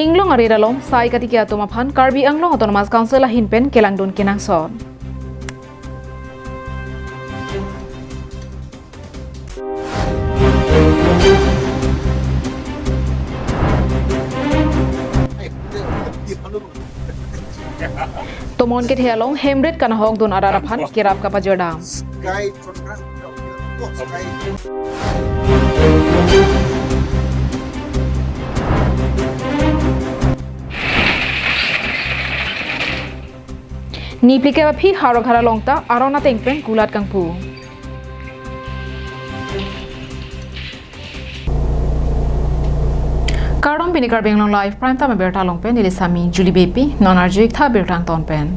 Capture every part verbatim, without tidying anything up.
Inglong arit along sai katiki atum aphan Karbi Anglong Autonomous Council ahin pen kelangdun kenangsot. Tomon kethe along hem rit kanahokdun arat aphan kerap kapajirdam. Nipli kep aphi Howraghat along ta aron ateng pen kulat kangpu. Kardom, pini Karbi Anglong Live Prime Time abirta along pen neli Sami Julie Beypi, non arju-ik tha birta angton pen.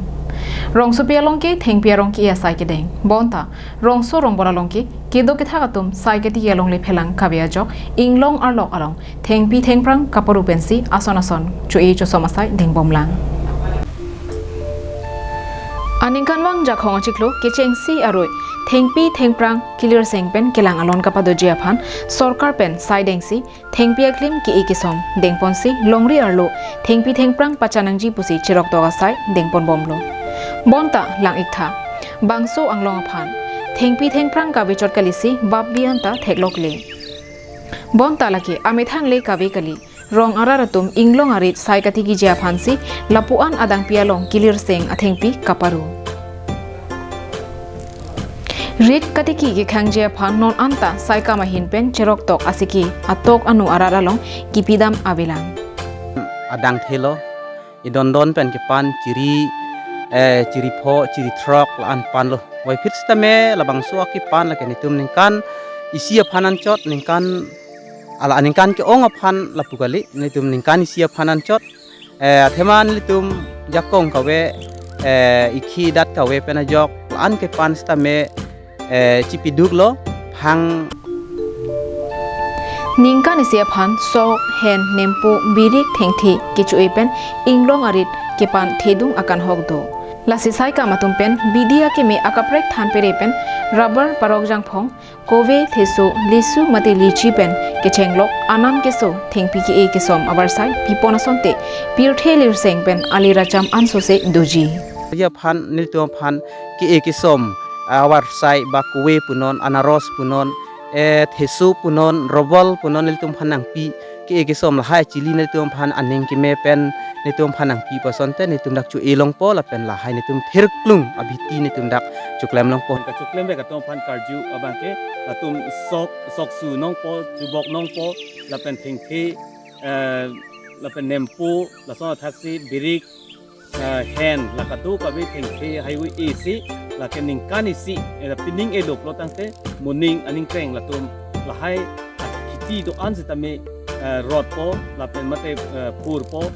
Rongsopi along ke thengpi arong ke-e asai kedeng. Bonta rongso rongbor along ke kedo kethak atum sai katiki along le phelang kave ajok inglong arlok along thengpi thengphrang kaparu pensi ason ason cho-e chosom asai dengbomlang. Aningkanvang Jakhong achiklo kechengsi arui thengpi thengphrang kilirseng pen kelang alon kapadoji aphan sorkar pen sai dengsi thengpi aklim ke-e kesom dengponsi longri arlo thengpi thengphrang pachanangji pusi cheroktok asai dengponbomlo. Bonta lang-ik tha, bangso anglong aphan thengpi thengphrang kavechot kalisi bap bi anta theklokle. Bonta lake amethang le kave kali, rong arat atum inglong arit sai katikiji aphansi lapu-an adangpi along kilirseng athengpi kaparu. Rit katiki kekhangji aphan non anta saikam ahin pen cheroktok asiki atok anu arat along kipidam avelang. Adang thelo, idondon pen kepan chiri, eh, chiri pho, chiri throk la-an panlo. Wai phit sitame labangso akepan lake netum ningkan isi aphan anchot, ningkan ala ningkan ke-ong aphan lapu kali, netum ningkan isi aphan anchot. Eh, athema nelitum jakong kave, eh, ikhi dat kave pen ajok la-an kepan sitame, eh, chipiduklo phang. Ningkan isi aphan sok, hen, nempo, birik, thengthe kecho-e pen inglong arit kepan thedung akanhok do. Lasi saikam atum pen bidi akeme akaprek than pere pen rubber, parok jangphong, kove, theso, lisu mate lichi pen kechenglok anam keso thengpi ke-e kesom avarsai pipon asonte pirthe lirseng pen ali racham ansose doji. Aphan, nelitum aphan ke-e kesom avarsai ba kove punon, anaros punon, eh, theso punon, rubber punon nelitum aphan nangpi, ke-e kesom lahai chili nelitum aphan aning keme pen nelitum aphan nangpi pu asonte nelitum dak cho-e longpo lapen lahai nelitum thirklung abhiti nelitum dak choklem longpo. Kachoklem vek atum aphan karju abang ke latum sok, soksu nongpo, chubok nongpo, lapen thengthe, eh, lapen nempo, lason athaksi birik, eh, hen, la kadokave thengthe haihui isi, lake ningkan isi, eh, pining edoklo tangte moning aningkreng latum lahai khiti do-an sitame, eh, rotpo, lapen mate, eh, purpo,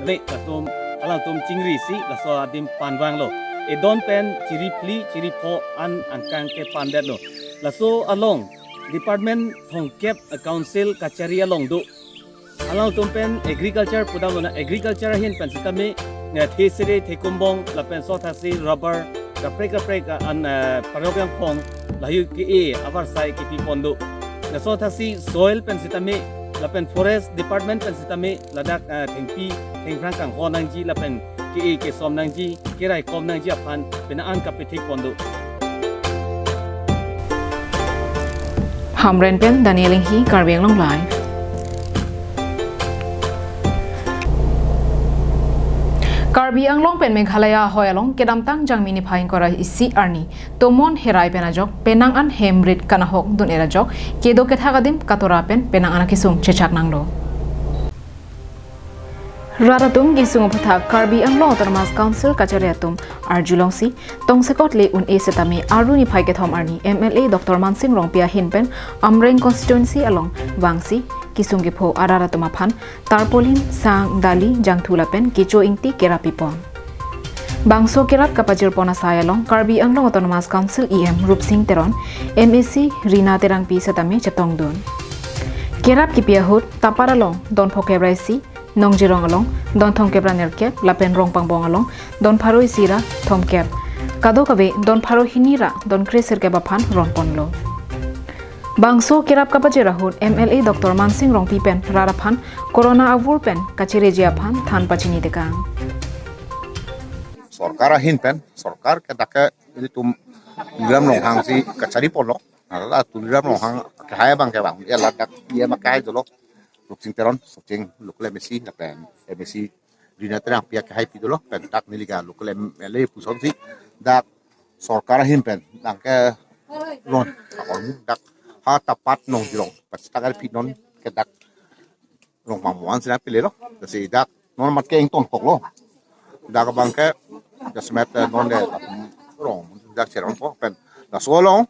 ne latum, alangtum chingrisi laso adim panvanglo. Idon pen chiri phli, chiri pho an angkang kepandetlo. Laso along department thomkep, eh, council kachari along do. Alangtum pen agriculture pudam lona, agriculture ahin pen sitame, eh, thesere, thekumbong, lapen sothaksi, rubber, kaprek kaprek, eh, an, eh, parok jangphong, lahai ke-e avarsai kepipon do. Lasothaksi soil pen sitame, lapen forest department pen sitame, ladak, eh, thengpi thengphrang kanghon nangji, lapen ke-e kesom nangji, keraikom nangji aphan penang an kapethekpon do. Hamren pen Daniel Inghi, Karbi Anglong Live. Karbi Anglong pen Meghalaya ahoi along kedamtang Jangmi niphai ingkoi ra isi arni tomon herai pen ajok penang an hem rit kanahokdun-et ajok kedo kethak adim katora pen penang an akesung chechak nanglo. Rat atum kesung aphuthak Karbi Anglong Autonomous Council kachari atum arjulongsi tongsekot le un-e setame aru niphai kethom arni M L A Doctor Mansing Rongpi ahin pen Amreng constituency along vangsi kesung kepho arat atum aphan tarpaulin, sang, dali, jangthu lapen kecho ingti kerap pipon. Bangso kerap kapajirpon asai along Karbi Anglong Autonomous Council E M Rupsing Teron, M A C Rina Terangpi setame chetongdun. Kerap kipi ahut Tapar along don phokep ra isi, Nongjirong along don thomkep ra nerkep, lapen Rongpangbong along don pharo isi ra thomkep, kadokave don pharo hini ra don kresirkep aphan ronponlo. Bangso kerap kapajir ahut M L A Doctor Mansing Rongpi pen rat aphan corona avur pen kachireji aphan than pachini tekang. Sorkar ahin pen, sorkar ke dak ke ilitum Tuliram Ronghang si kachari ponlo. Hala Tuliram Ronghang kehai abang ke bang, ya ladak ya makai dolo. Luksing Teron, Socheng, local M A C, lapen M A C Rina Terangpi akehai pi dolo, pen dak neli ke local M L A puson si dak sorkar ahin pen nangke ron, akor dak ha tapat nong jirong, pas dak arpi non ke dak rong mamuan sila pile lo, si dak non mat ke ington koklo, dak abang ke jasmet non de rong dak cherong ko pen dak solong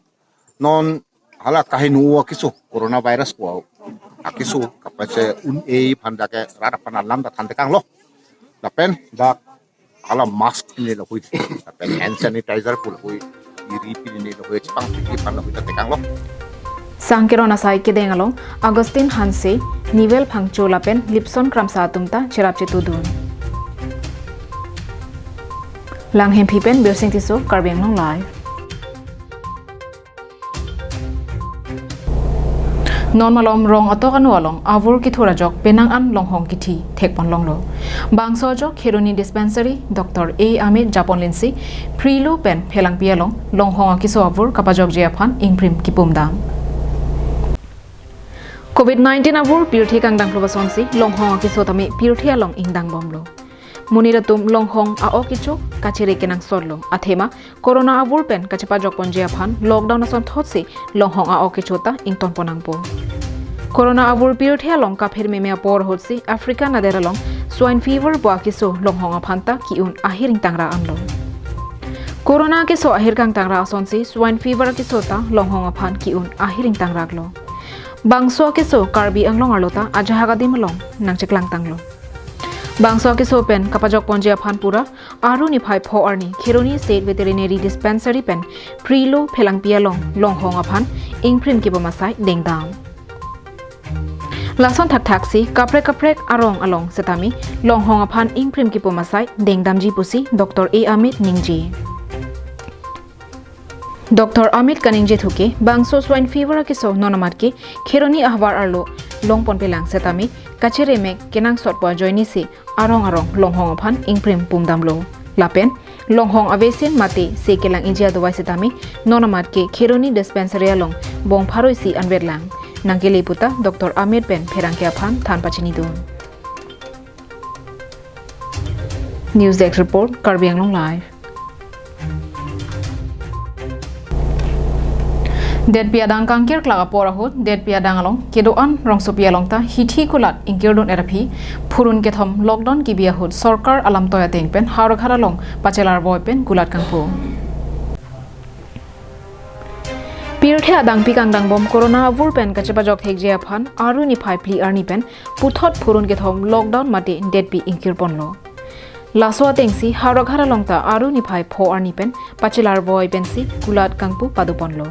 non hala kahinu akeso coronavirus ko akeso kapase un-e aphan dak ke rat aphan alam dak than tekanglo. Lapen dak hala mask pine lahui, lapen hand sanitizer pu lahui, iri pine lahui, chepangpi aphan lahui dak tekanglo. Sangkeron asai kedeng along Augustine Hanse, Nivel Phangcho lapen Lipson Kramsa atum ta cherap chetudun. Langhempi pen Birsing Tisso, Karbi Anglong Live. Non malom rong atok anu along avur kithur ajok penang an longhong kithi thekpon longlo. Bangso ajok Kheroni Dispensary Doctor A Amit Japonlinsi Prilo pen Phelangpi along longhong akeso avur kapajokji aphan ingprim kipum dam. Covid nineteen avur pirthe kangdang phrobasonsi longhong akeso tame pirthe along ingdang bomlo. Monit atum longhong a-ok kecho kachere kenangsotlo. Athema corona avur pen kachepajok ponji aphan lockdown asonthotsi longhong a-ok kecho ta ington pon nangpo. Corona avur pirthe along kaphir meme apor ahutsi Africa nader along swine fever pu akeso longhong aphan ta ki-un ahir ingtangra anlo. Corona akeso ahir kangtangra asonsi swine fever akeso ta longhong aphan ki-un ahir ingtangraklo. Bangso akeso Karbi Anglong arlo ta ajahak adim along nangcheklang tanglo. Bangso akeso pen kapajok ponji aphan pura Aru niphai pho arni Kheroni State Veterinary Dispensary pen Prilo Phelangpi along longhong aphan ingprim kipum asai dengdam. Lason thakthaksi kaprek kaprek arong along setame longhong aphan ingprim kipum asai dengdamji pusi Doctor A Amit ningje. Doctor Amit kaningje thuke bangso swine fever akeso non amat ke Kheroni ahavar arlo longponpelang setame kachere mek kenangsot pu ajoinesi arong arong longhong aphan ingprim pumdamlo. Lapen longhong avesin mate se kelang ingje adovai setame non amat ke Kheroni Dispensary along bong pharo isi anvetlang. Nangkele puta Doctor Amit pen pherangke aphan than pachinidun. News Desk Report, Karbi Anglong Live. Detpi adang kangkirklak apor ahut, Detpi adang along kedo-an rongsopi along ta hithi kulat ingkirdun-et aphi, phurun kethom lockdown kibi ahut sorkar alamtoi ateng pen Howraghat along pachelarvoi pen kulat kangpu. Pirthe adangpi kangdangbom corona avur pen kachepajok thekji aphan Aru niphai phli arni pen puthot phurun kethom lockdown mate Detpi ingkirponlo. Laso atengsi Howraghat along ta Aru niphai pho arni pen pachelarvoi pensi kulat kangpu padoponlo.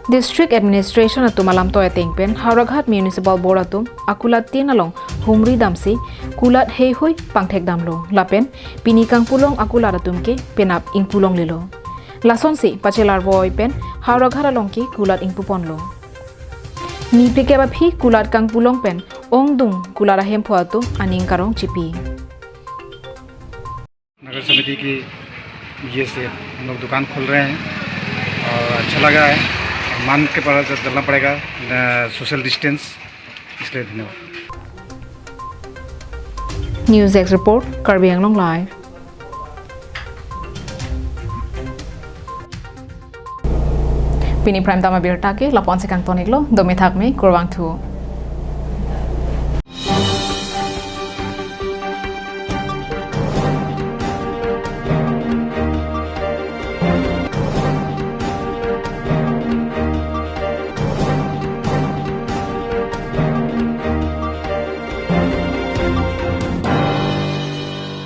District Administration atum alamtoi ateng pen Howraghat Municipal Board atum akulat tin along humri damsi kulat heihui pangthekdamlo lapen pini kangpulong akulat atum ke penap ingpulonglelo. Lasonsi pachelarvoi pen Howraghat along ke kulat ingpuponlo. Niphlikep aphi kulat kangpulong pen ongdung kulat ahemphu atum aning karong chipi. नगर समिति की ये से हम लोग दुकान खोल रहे हैं और अच्छा लगा है। और मास्क के पास चलना पड़ेगा, सोशल डिस्टेंस, इसलिए धन्यवाद। News Desk Report, Karbi Anglong Live. Pini prime time abirta ke lapu-an si kangton-iklo, dome thakme, kurvangthu.